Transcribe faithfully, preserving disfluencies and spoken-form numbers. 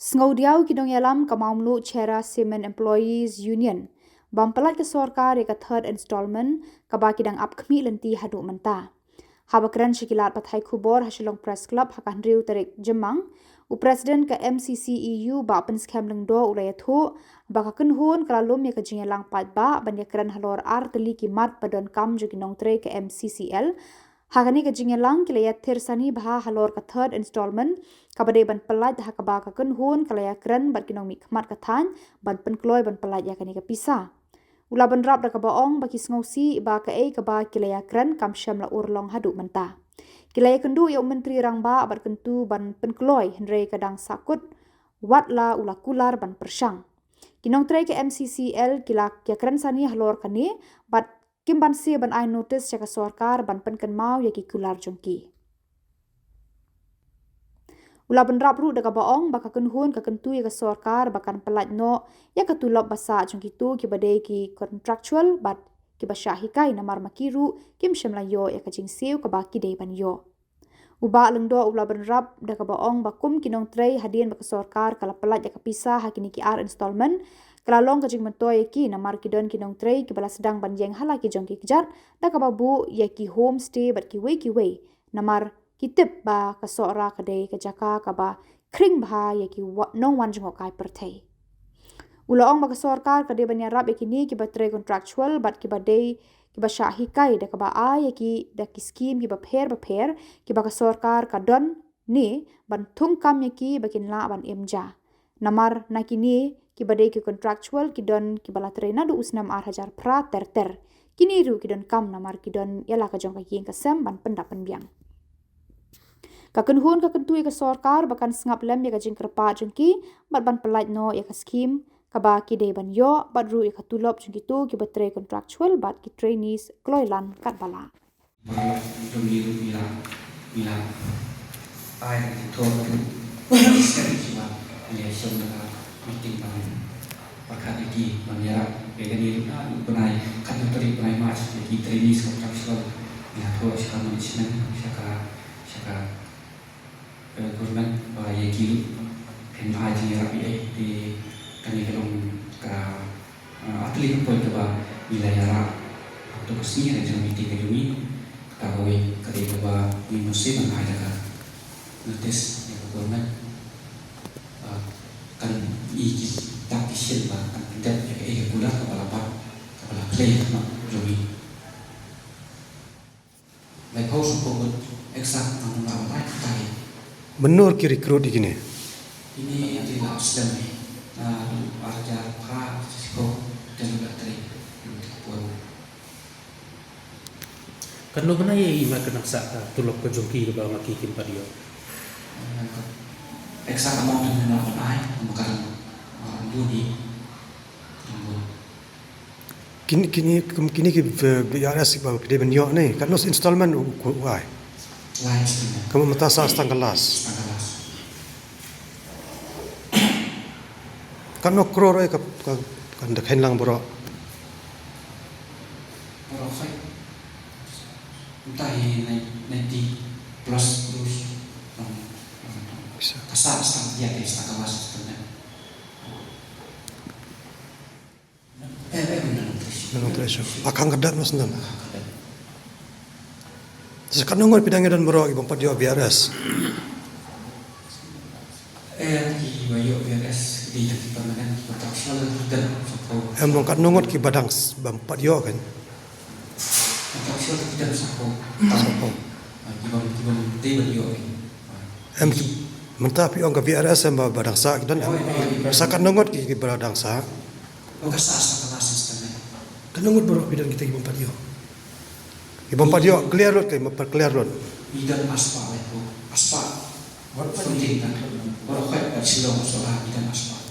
Sngewdiaw ki nongïalam ka Mawmluh Cherra Cement Employees Union bym pyllait ka sorkar ïa ka third installment kaba ki dang ap khmih lynti haduh mynta. Haba kren sha ki lad pathai khubor ha Shillong Press Club ha ka hynriew tarik Jymmang, u President ka M C C E U Bah Pynskhem Lyngdoh u la ïathuh ba ka kynhun ka la lum ïa ka jingïalang paidbah ban ïakren halor ar tylli ki mat ba donkam jong ki nongtrei ka M C C L. Ha kane ka jingïalang ki la ïathir sani bha halor ka third installment kaba dei ban pyllait ha kaba ka kynhun ka la ïakren bad ki nongmihkhmat ka thaiñ ban pynkloi ban pyllait ïa kane ka pisa. U la bynrap da kaba ong ba ki sngewsih ba kaei kaba ki la ïakren kam shym la urlong haduh mynta. Ki la ïakynduh ïa u Myntri Rangbah bad kyntu ban pynkloi hynrei ka dang sahkut wat la u la kular ban pyrshang. Ki nongtrei ka M C C L ki la ïakren sani halor kane bad kim banse ban ai notis sha ka sorkar ban pynkynmaw ïa ki kular jong ki. U la bynrap ruh da kaba ong ba ka kynhun ka kyntu ïa ka sorkar ba kan pyllait noh ïa ka tulop ba sah jong kito kiba dei ki contractual bad kiba shah hikai namar ma ki ruh kim shym la ïoh ïa ka jingsiew kaba ki dei ban ïoh. U Bah Lyngdoh u la bynrap da kaba ong ba kum ki nongtrei hadien ba ka sorkar ka la pyllait ïa ka pisa ha kine ki ar installment, ka la long ka jingmyntoi ïa ki namar ki don ki nongtrei kiba la sdang ban ïeng ha la ki jong ki kjat da kaba buh ïa ki homestay bad kiwei kiwei. Namar ki tip ba ka Sohra ka dei ka jaka kaba khring bha ïa ki wa-, nongwan jngohkai pyrthei. U la ong ba ka sorkar ka dei ban ïarap ïa kine kiba trei contractual bad kiba dei kiba shah hikai da kaba ai ïa ki da ki skim kiba pher bapher kiba ka sorkar ka don ne ban thung kam ïa ki ba kin lah ban im ja. Namar na kine kiba dei ki contractual ki don kiba la trei naduh u snem ar hajar phra ter ter. Kine ruh ki donkam namar ki don ïa la ka jong ka ïing ka sem ban pyndap pynbiang. Ka kynhun ka kyntu ïa ka sorkar ba kan sngap lem ïa ka jingkyrpad jong ki bad ban pyllait noh ïa ka skim kaba ki dei ban ïoh bad ruh ïa ka tulop jong kito kiba trei contractual bad ki trainees kloi lan katba lah. Baroh jong ngi ruh ngi la, ngi la ai ka jingthoh ruh. Shisha shisha ngi la shong da ka meeting ban pyrkhat ïa ki ban ïarap ïa kane ruh naduh bnai khatsaw tarik bnai March ïa ki trainees contractual. Ngi la thoh sha ka management, sha ka, sha ka eh, government ba ïa ki ruh phin ai jingïarap ïa, te kane ka long ka, eh, ar tylli ka point kaba ngi la ïarap ha kato ka sngi ha ka jingmih ka jong ngi. Kata kawei ka dei kaba ngi must ban ai da ka notice ïa ka government. Ah, kan i ki dak ki shin ba kan pyndep ïa ka, ïa ka kular kaba la pat kaba la plie ha ka jong ngi. Lai phew shiphew ngut exact nga mut nga ban ai kata hi. Mynno ki recruit ïa kine? Kine ïa ki la slem hi. Na ar hajar phra shiphew, te lu la trei. Katno bnai ïa i ma ka nang sah ka tulop ka jong ki kaba ma ki kim pat ïoh? Exact amount nga mut nga ban ai, ma ka dang bun hi. Bun. Kine, kine, kine ki V R S ba phi dei ban ïoh ne, katno installment u, u ai? Lai installment. Ka mut mynta sah tang ka last. Tang ka last. Katno klur ai ka, ka, ka da khein lang baroh? Baroh khat. Mynta hi ninety plus klur. Ka sah tang ïa ka, tang ka last installment. Nang treasure. Akang ka dak na sendang. Sa katno ngut phi dang ïa don baroh ki bym pat ïoh V R S? Eh, ki ba ïoh V R S, ki dei ki permanent, ki contractual, ki dang sako. Em, long katno ngut ki ba dang s-, bym pat ïoh kan? Contractual ki dang sako. Sako. Ah, ki bym, ki bym dei ban ïoh kan. Em, mynta phi ong ka V R S em ba, ba dang sah ki don em. Sa katno ngut ki, ki ba dang sah? Ong ka sah, sah ka last installment. Katno ngut baroh phi don kita ki bym pat ïoh? Ki bym pat ïoh, clear lut ke, ma pat clear lut. Ngi don arspah, eh, arspah. Baroh khat ka Shillong, Sohra, ngi don arspah.